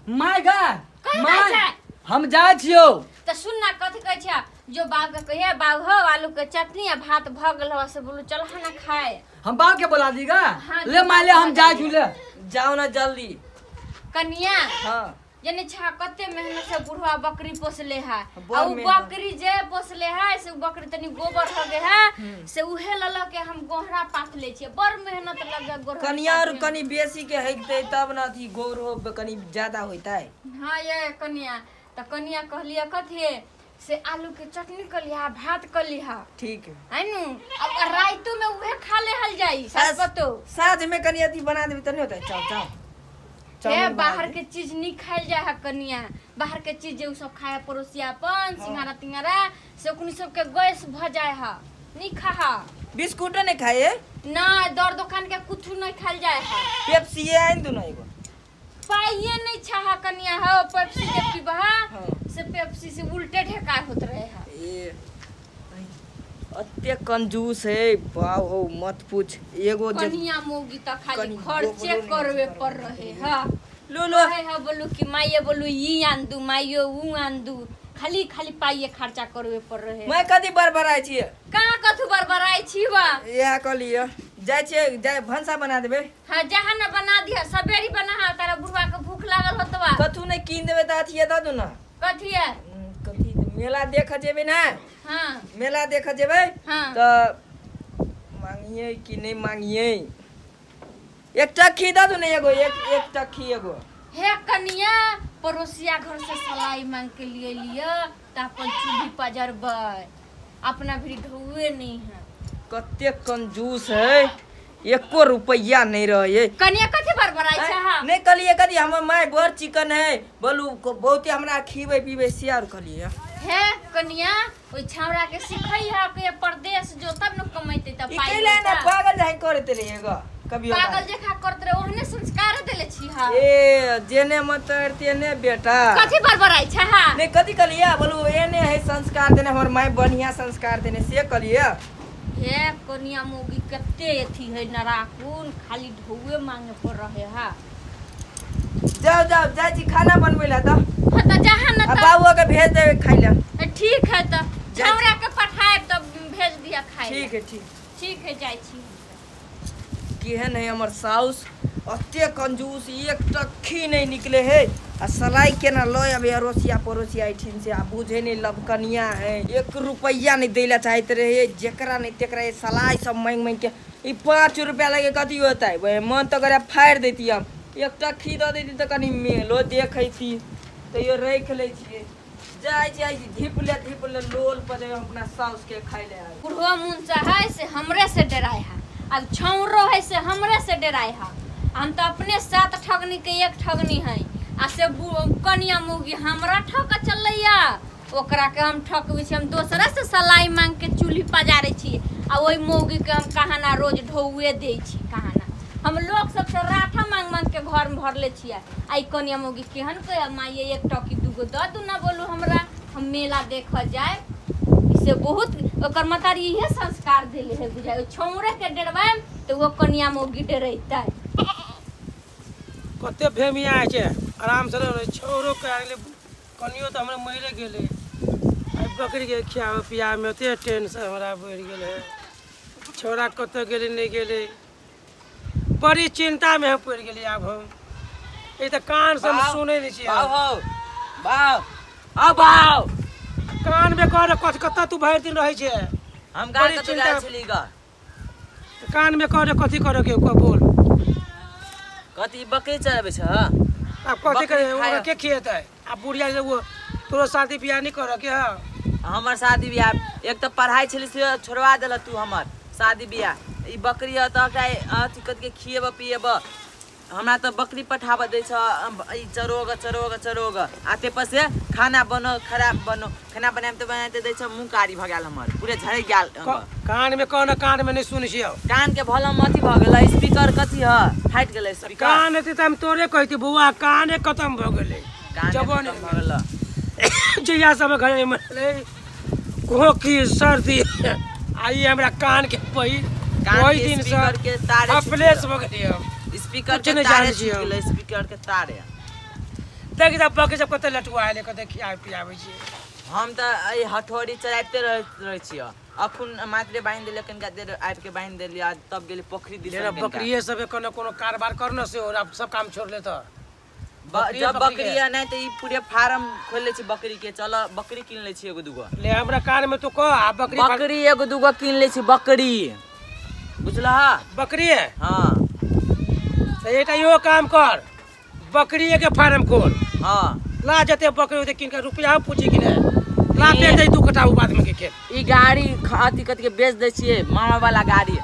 My गा कहीं my जाइ छै? हम जाइ छियौ। तऽ सुन ना, कथी कहै छै, जो बाप के कहिए, बाप हो, आलू के चटनी आ भात भऽ गेल हो, से बोलू चल ना खाए। हम बाप के बोला दी गा? हाँ, ले माय, ले, हम जाइ छी, ले। जाओ ना जल्दी। कनिया। हाँ। जने छा कते मेहनत से बुढ़वा बकरी पोसले है। बड़ आ उ मेहनत। बकरी जे पोसले है से उ बकरी तनी गोबर हो गे है, से उहे ल ल के हम गोहरा पाथ ले छियै। बड़ मेहनत लगे गोहरा कनिया और पाथे में। कनी बेसी के हेतै तब न अथी गोर हो कनी ज्यादा होइतै। हाँ ये कनिया, तऽ कनिया कहलियै कथी से आलू के चटनी कलिहा, भात कलिहा। ठीक है। है नु, अब राइतो में उहे खा लेहल जाई सास पतो। साँझ में कनी अथी बना देबै त नहीं होतै? चाउ चाउ हे चाउमीन बना बाहर देबै। के चीज नहीं खायल जाय है कनिया। बाहर के चीज जे उ सब खाए पड़ोसिया अपन सिंघाड़ा तिंघाड़ा से ओकनी सबके गैस भ जाय है, नहीं खा है। बिस्कुटो नहीं खाए? ना, दर दुकान के कुछ नहीं खायल जाय है। पेप्सी आइन दू न एगो। पाइये नहीं छा कनिया हो, पेप्सी जे पीबहा हाँ। से पेप्सी से उल्टे ढेकार होत रहे है। ए अते कंजूस है बाव हो, मत पूछ एगो जे कनिया मौगी त खाली कनी खर्चे गोबरो नहीं करवे करवे। पर रहे हा। लो लो। कहे है बोलू कि माइये बोलू ई आन दू, माइयो ऊ आन दू, खाली खाली पाइये खर्चा करवे पर रहे। मैं कथी बड़बड़ाइ छियै? कहाँ कथू बड़बड़ाइ छी बा? इएह कहलियै, जाइ छियै, जाइ भनसा बना देबै। हाँ, जहाँ न बना दिह, सबेरी बना हा, तारा बुढ़वा के भूख लागल होतवा। कथू नहि कीन देबै तऽ अथिये दऽ दू ने। कथी है? कथी, मेला देख जेबै ने? हाँ। मेला देख जेबै। हाँ। तऽ मांगियै कि नहि मांगियै? एक टक्की दऽ दू ने एगो, एक एक टक्की एगो। हे कनिया, पड़ोसिया घर से सलाई मांग के लिए लिअ तऽ अपन चूल्ही पजरबै, अपना भी ढौए नहीं है। कते कंजूस है, एको रुपैआ नहि रहै। कनिया, कथी बड़बड़ाइ छै हा? नहि कहलियै कथी, हमर माय बड़ चिकन है, बोलू बहुते हमरा खिबै पीबै से आर कहलियै। हे कनिया, ओहि छावड़ा के सिखै है के परदेश जो तब न कमैते तब ई पाइ कैला ने देता। पागल जाहि करैत रहियै ग कभी। पागल जेखा करत रहे, ओहने संस्कार देले छी हा। ए जेने मत तेने बेटा। कथी बड़बड़ाइ छै हा? नहि, कथी कहलियै, बोलू एने है संस्कार देने, हमर माय बढ़िया संस्कार देने से कहलियै। हे कनिया, मौगी कते अथी है नराकुन, खाली ढौए मांगे पर रहे हा। जाओ जाओ, जाइ छी खाना बनबै लए तऽ। हाँ तऽ जहाँ न आ तऽ बाबुआ के भेज देबै खाइ लए। ठीक है, तऽ जाइ छी। छौड़ा के पठायब तऽ भेज दिया खाइ लए। ठीक है, ठीक। ठीक है, जाइ छी। केहन है हमर साउस, अते कंजूस, एक टक्की नहि निकले है आ सलाई केना लऽ अबै अड़ोसिया पड़ोसिया एहिठिन से? आ बुझे नहि, लबकनिया है, एक रुपैआ नहि दै लए चाहैत रहै जेकरा नहि तेकरा। ई सलाई सब माँगि माँगि के ई 5 रुपैआ लगे कथी होतै? वएह मन तऽ करे फाड़ि दैती हम। एक टक्की दऽ दैती तऽ कनि मेलो देखैती, तैयो राखि लै छियै। जाइ छियै, धीप ले धीप ले लोल पर जेबै हम अपना साउसके खाइ लए आबै। बुढ़वा मुनसा है से हमरे से डराय है, अब छौरो है से हमरे से डराय है। हम तो अपने सात ठगनी के एक ठगनी है, आ से कनिया मुगी हमरा ठक चलैया, ओकरा के हम ठकबै छी। हम दोसरा से सलाई मांग के चूल्ही पजारै छी आ ओहि मौगी के हम कहाना रोज ढौए दै छी। कहाना हम लोग सबसे राठा मांग मांग के घर में भरले छियै, आ ई कनिया मौगी केहन के माइये, एक टकी दूगो दऽ दू ना बोलू हमरा, हम मेला देखऽ जाय। से बहुत ओकर मतारी इहे संस्कार देले है बुझाइ, छौड़े के डरबाम तऽ वो कनिया मौगी डरेतै। कते भेमिया छै, आरामसँ रहै छौरो के गेलै, कनियो तऽ हमरा मरिए गेलै। आइ बकरीके खियाबै पियाबैमे ओते टेंशन हमरा बढ़ि गेल है। छौड़ा कतऽ गेलै, नहि गेलै, बड़ी चिन्तामे हम पड़ि गेलियै। आब हम ई तऽ कानसँ हम बाउ, सुनै नहि छियै। बाउ हौ, बाउ, आओ बाउ। कानमे कह कथ कतऽ तू भरि दिन रहै छै? हम गाँव बड़ी कतऽ चिन्ता- जाइ छली ग? कानमे कह कथी करऽके ओकर बोल। कथी, बकरी चराबै छ? आब कथी बकरी करे, खाय। ओकरा के खिएतै? आ बुढ़िया जे वो तोरो शादी बियाह नहि करऽ के है? हमर शादी बियाह, एक तऽ पढ़ाइ छली से छोड़वा देलक तू हमर शादी बियाह। ई बकरी है तऽ एकरा अथी कथी के खिएब पिएब? हमरा तऽ बकरी पठाबऽ दै छ, ई चरोग चरोग चरोग, आ ताहिपर से खाना बनो, खराब बनो, खाना बनाबिते बनाबिते दै छ मुँह कारी भऽ गेल हमर, पूरे झड़ि गेल। कानमे कह ने, कानमे नहि सुनै छियौ। कान के भलम अथी भऽ गेलै, स्पीकर कथी ह, फाटि गेलै स्पीकर। कान हेतै तऽ हम तोरे कहती बौआ, काने खतम भऽ गेलै। कान जवान खतम भऽ गेलै। जहिया सब घरे मरलै, खोखी सर्दी आ ई हमरा कान के पहिल कान ओहि के दिन से स्पीकर के तारे छूटि अफलेस गेलै। भऽ गेलियै हम। स्पीकर कुछ के नहि तारे जानै छियै छूटि हम। गेलै, स्पीकर के तारे। देख जा बकरी सब कते लटुआ आयल कते खियाबै पियाबै छियै। हम तऽ एहि हथौड़ी चलाबिते रहैत रहै छियै। अखुन मात्रे बान्हि देलियै, कनिका देर आबिके बान्हि देलियै आ तब गेलियै पोखरि दिस। लेना बकरिए सब कोनो कोनो कारोबार कर न से और सब काम छोड़ ले तऽ जब बकरी है नहीं तो ई पूरे फार्म खोल ले छी बकरी के। चल बकरी कीन ले छी एगो दूगो। ले हमरा कान में तो कह आ बकरी बकरी एगो दूगो कीन ले छी बकरी, बुझलह? बकरी है? हाँ। तो एकटा इहो काम कर, बकरी के फार्म खोल। हाँ। ला जते बकरी होते किन के रुपया पूछी कि नहीं ला बेच दे 2 कट्ठा बाद में के खेत। ई गाड़ी अथी कथी के बेच दै छियै, मामा वाला गाड़ी।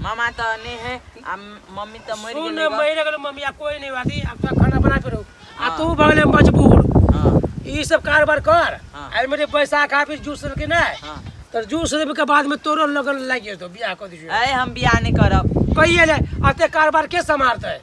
मामा तऽ नहीं है आ मम्मी तऽ मरि सुन गेलै। मरि गेल मम्मी आ कोई नहीं बाती, अब तो खाना बना के रहो आ हाँ। तू भगले मजबूर। हाँ। ई सब कारोबार कर। हाँ। आई मेरे बैसाख आ फिर जूस के नहीं हाँ। तो जूस देवे के बाद में तोरो लगन लागि जेतो बियाह कर दियो। अरे हम बियाह नहीं करब। कहिए ले अते कारोबार के संभालते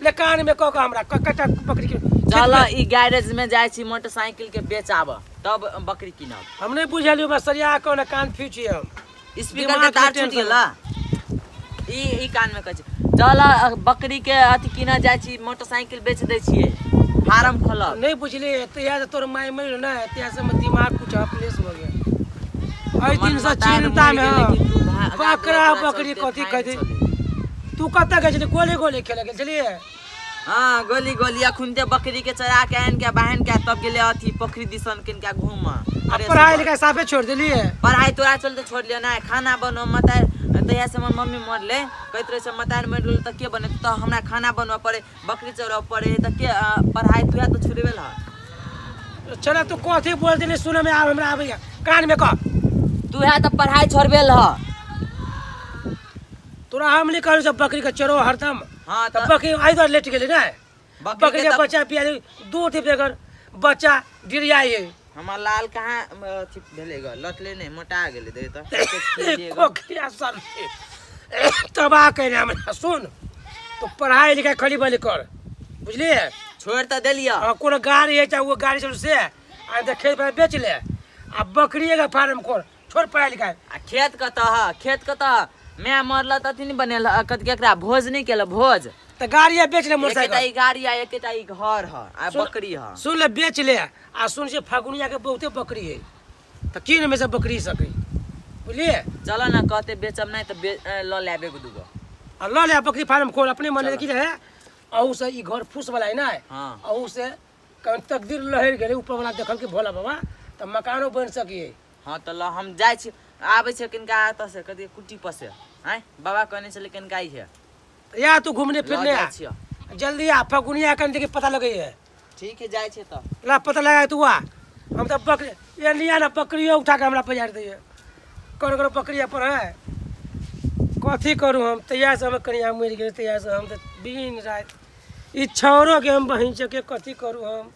ले कान में कह के हमरा कटा बकरी के चल ई गैरेज में जाइ छी मोटरसाइकिल के बेचाब तब बकरी कीनब। हम नहीं बुझलियो बस सरिया को ना कान फीची हम स्पीकर के दिमाग तार के छूट टेंशन। गेला ई ई कान में कहै छै। चल बकरी के अथी कीनऽ जाइ छी, मोटरसाइकिल बेच दै छियै, फार्म खोलब। नहीं बुझलिए तहिया से तोर माय मरि ना तहिया से हमर दिमाग कुछ अपलेस हो गया। एहि दिन से चिंता में हम बकरा बकरी कथी खैतै। तू कतऽ गेल छली? गोली गोली खेले गेल छलियै? हाँ गोली गोली। अखुन ते बकरी के चरा के आनि के बान्हि के तब गेलै अथी पोखरी दिसन कनिका घूमऽ। आ पढ़ाई लिखाई साफे छोड़ देलियै? पढ़ाई तोरा चलते छोड़ लियौ ना। खाना बनो मतार तहिया से हमर मम्मी मरलै, कहैत रहै छै मतार मरि गेलै तऽ के बनेतै, तऽ हमरा खाना बनबऽ पड़ै, बकरी चरबऽ पड़ै, तऽ के पढ़ाई तुहे तऽ छोड़बे लह। चल तू कथी बोल देली सुनऽ में आब हमरा आबैया कान में कह। तुहे तऽ पढ़ाई छोड़बे लह। तोरा हम नहीं कहलहुँ सब बकरी के चरो हरदम। हाँ तऽ बकरी एहि दुआरे लेट गेलै ने, बकरी के बच्चा पिया दूध बेगर बच्चा डिरियाइ है। हमर लाल कहाँ अथी भेलै ग, लटले नहि, मोटा गेलै दे तऽ। खोखिया सर तबाह कयने हमरा। सुन तो पढ़ाई लिखाई खली बली कर, बुझलिए? छोड़ि तऽ देलियै। हाँ, कोनो गाड़ी है चाहे वो गाड़ी चलू से आ तऽ खेत पर बेच ले आ बकरिए के फार्म खोल, छोड़ पढ़ाई लिखाई। आ खेत कतऽ ह, खेत कतऽ ह? माय मरल तऽ अथी नहि बनेल, कथी केकरा भोज नहि केलक भोज। तऽ गाड़ी बेच ले एकेटा मोटरसाइकिल। ई गाड़ी आ एकेटा ई घर ह आ बकरी ह। सुन ले बेच ले आ सुन से फागुनिया के बहुते बकरी है तऽ कीन में से बकरी सकै, बुझलिए? चल ना कहते बेचब नहीं तऽ लऽ लेब एगो दूगो। आ लऽ ले बकरी फार्म खोल अपने मने की रहे। अहू से ई घर फूस वाला है ना, हाँ। अहू से कहीं तकदीर लहरि गेलै ऊपर वाला देखल के भोला बाबा तऽ मकानो बनि सकिए। हाँ तऽ ल हम जाइ छी, आबै छै कनिका एतऽ से कथी कुट्टी पर से आँय बाबा कहने छलै कनिका ई है। या तू घूमने लऽ फिरने जाइ आ छियौ। जल्दी आ फगुनिया कनि देखी पता लगैए। ठीक है जाइ छियै तऽ। ला पता लगा तू आ। हम तऽ बकरी ये लिया ना बकरियो उठा के हमरा पजार दैए। कोन कोन बकरी अपन है कथी करू हम। तहिया से हमर कनिया मरि गेलै तहिया से हम तऽ दिन राति ई छौड़ोके हम बहिन के कथी करू हम।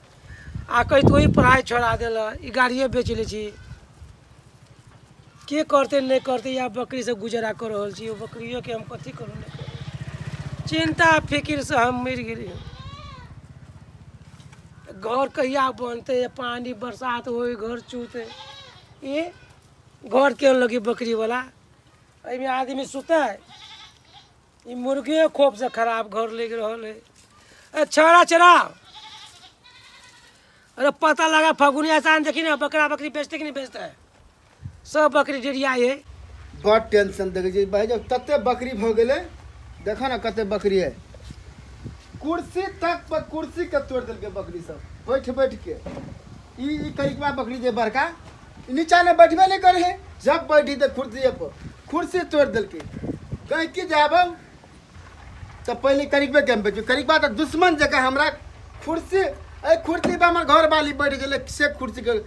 आ कहि तू ई पढ़ाइ छोड़ा देलह, ई गाड़िए बेच लै छी, के करतै नहि करतै। या बकरीसँ गुजारा कऽ रहल छी, ओ बकरियोके हम कथी करू नहि करू। चिन्ता फिकिरसँ हम मरि गेलियै। घर कहिया बनतै, पानि बरसात होइ घर चूतै, ई घर के लगी बकरीवला एहिमे आदमी सुतै। ई मुर्गिए खोपसँ खराब घर लागि रहल है। ए छौड़ा छौड़ा अरे पता लगा फगुनिया सान देखी ना बकरा बकरी बेचते कि नहीं बेचते, सब बकरी डिरिया है। बड़ टेंशन देखै छी भाई, जब तते बकरी भऽ गेलै देखो ना कते बकरी है। कुर्सी तक पर कुर्सी के तोड़ देलकै बकरी सब बैठ बैठ के। ई करिकबा बकरी जे बड़का नीचा ने बैठबे नहीं करे है, जब बैठी तऽ कुर्सी पर कुर्सी तोड़ देलकै। गैंकी जाब तऽ पहिले करिकबे के हम बेचू, करिकबा तऽ दुश्मन जकाँ हमरा कुर्सी एहि कुर्सी पर हमर घरवाली बैठ गेलै से कुर्सी के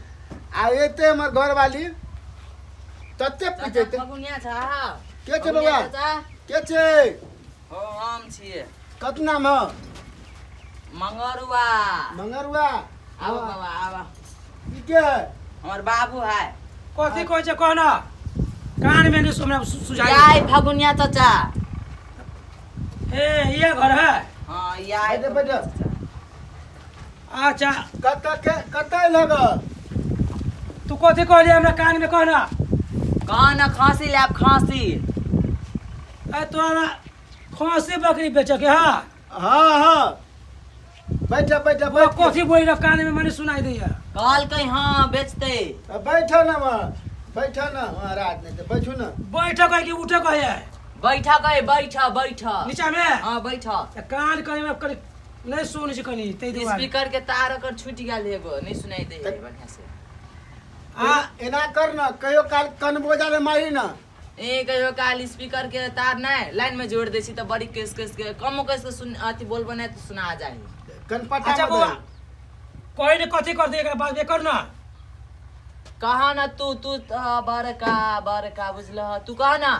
आ एते हमर घरवाली तते पीटैते। फगुनिया छा के छै बौआ? के छै? हो हम छियै। कत नाम ह? मंगरुआ। मंगरुआ। आबो बाबा आबो। ई के है? हमर बाबू है। कथी कहै छै कह ना, कान में नहीं सुनना सुझाई। याय फगुनिया चाचा। ए ये घर है? हाँ याय। बैठ बैठ। अच्छा कत के कत लग? तू कथी कहलियै हमरा कान में कह ना। कान खांसी लाब खांसी। ए तोरा खांसी बकरी बेचे के? हाँ हाँ हाँ। बैठ बैठ वो बैठ कथी बोल रहा कान में मने सुनाई दैया। कहलकै हाँ बेचतै। बैठ ना वहाँ, बैठ ना महाराज, नहीं तो बैठू ना। बैठ कहे कि उठ कहे? बैठ कहे, बैठ बैठ नीचा में। हाँ बैठ। त कान कहे में कनी नहीं सुनै छै कनी तै दुआरे। स्पीकर के तार ओकर छूटि गेल एगो, नहीं सुनाई दे है बढ़िया से। आ एना कर ना, कहियो काल कनबोजा ले मारी ना। ए कहियो काल स्पीकर के तार नहीं लाइन में जोड़ दै छी त बड़ी केस केस के कमो केस के सुन अथी बोलबो नहीं त सुना जाए। कनपटा अच्छा में बौआ दे। कोई ने कथी कर दे एकरा बाद में कर ना। कहा ना तू तू त बड़का बड़का बुझलह, तू कह ना।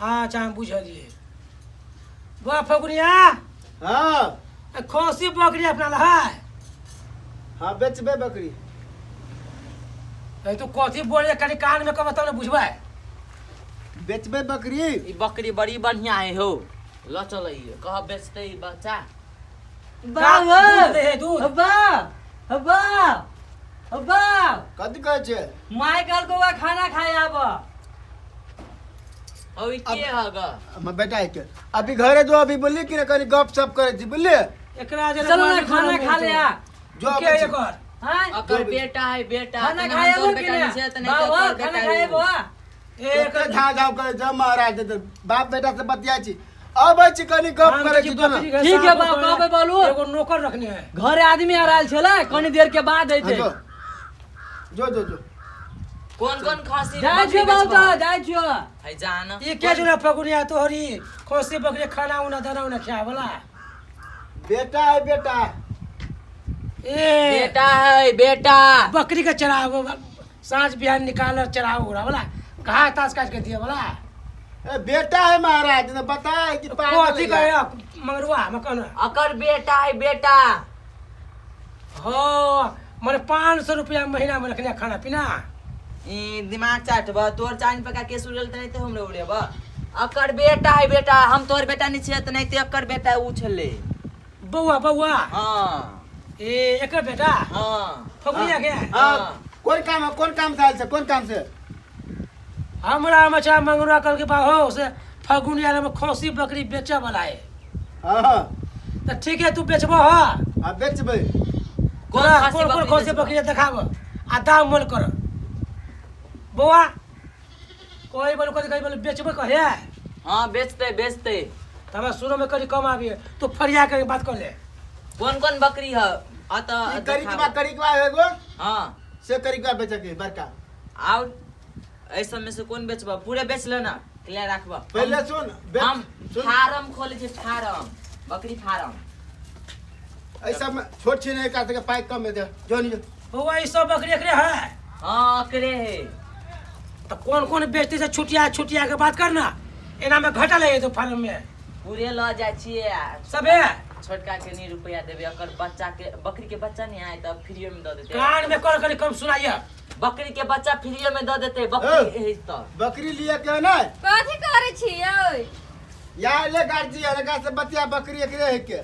अच्छा हम बुझलिए। बौआ फगुनिया। हाँ। खसी बकरी अपना ला है। हाँ बेचबे बकरी। ए तू कथी बोले कनी कान में कब तब ने बुझबै। बेचबे बकरी। ई बकरी बड़ी बढ़िया है हो, ल चल कह बेचते ई बच्चा। दूध दे है दूध। बा बा बा कथी कहै छै? माय कहलको बा खाना खाए आब। औ ई के हग? हमर बेटा है के अभी घरे जो अभी बोलली कि ना कनी गप सप करै छी बुझलिए। एकरा जे चलो ना खाना खा ले आ। जो के अबै छी। एकर हाँ अकर बेटा है बेटा। खाना तने खाए हम तोर आबो कि बेटा ना? नहीं छै तने बा तोर बा बेटा खाना है खाए उ। बा। एकर झाँ झाँ करै छै महाराज, बाप बेटा से बतिया छी अबै छी कनी गप हम करै देखी छी जो ना। बकरी के ठीक है साफ बाप, ओकरा कहबै बोलू। एगो नौकर रखने है। घरे आदमी आ रहल छलै कनी देर के बाद अइतै। हाँ, जो जो जो जो कोन कोन खसी जाइ छियो बकरी बाबू बेचबह? त जाइ छियो। है जान। ई के जुना फगुनिया तोहरी खसी बकरी खाना उना दाना उना खिया वाला। बेटा है बेटा। ए बेटा है बेटा। बकरी के चराव साँझ बिहान निकाल चराव उड़ा वाला घास तास काट के दिए वाला। ए बेटा है महाराज ने बताए कि पागल कथी है। कहे मंगरुआ मकान। अकर बेटा है बेटा। हो मने 500 रुपया महीना में रखने खाना पीना। ई दिमाग चाटब तोर चांद पका केस उड़ल त नहीं त हमरे उड़ेब। अकर बेटा है बेटा, हम तोर बेटा नहीं छियै त नहीं त अकर बेटा उ छलै। बौआ बौआ। हाँ। ए एकर बेटा? हाँ। फगुनिया के? हाँ। कोन काम है, कोन काम से आयल छै, कोन काम से? हमरा मचा मंगरुआ कल के बाहो से फगुनिया में खसी बकरी बेचे वाला है। हाँ। त ठीक है तू बेचबो। हाँ हाँ बेचबै। कोन तोरा खसी कोन कोन बकरी खसी बेचबह? बकरी देखाब आ दाम मोल कर बौआ। कोई बोल कथी कही बोल बेचबे कहे? हाँ बेचते बेचते। त हमरा सुनो में कनी कम आबी तू फरिया के बात कर ले। कोन कोन बकरी है अत ई करिकबा करिकबा एगो। हाँ से करिकबा बेचे के बड़का। और एहि सब में से कोन बेचबह? पूरे बेच ले ना क्लियर राखबह। पहले सुन हम सुन। फार्म खोले छी फार्म बकरी फार्म। एहि सब में छोट छिन एक के पाइ कम हेतै जो नहीं जो। बौआ ई सब बकरी एकरे है? हाँ एकरे है। तो कौन कौन बेचते से छुटिया छुटिया के बात करना एना में घाटा लगे तो फार्म में। पूरे ल जाइ छियै सबे छोटका के नहीं रुपया देबै, अकर बच्चा के बकरी के बच्चा नहीं आए तब फ्रीए में दऽ देतै। कान में कर कनी कम सुनाइए। बकरी के बच्चा फ्रीए में दऽ देतै बकरी है तऽ। बकरी लिए के ना? कथी करै छियै? या ले गार्जियन एकरा से बतिया बकरी एकरे है के।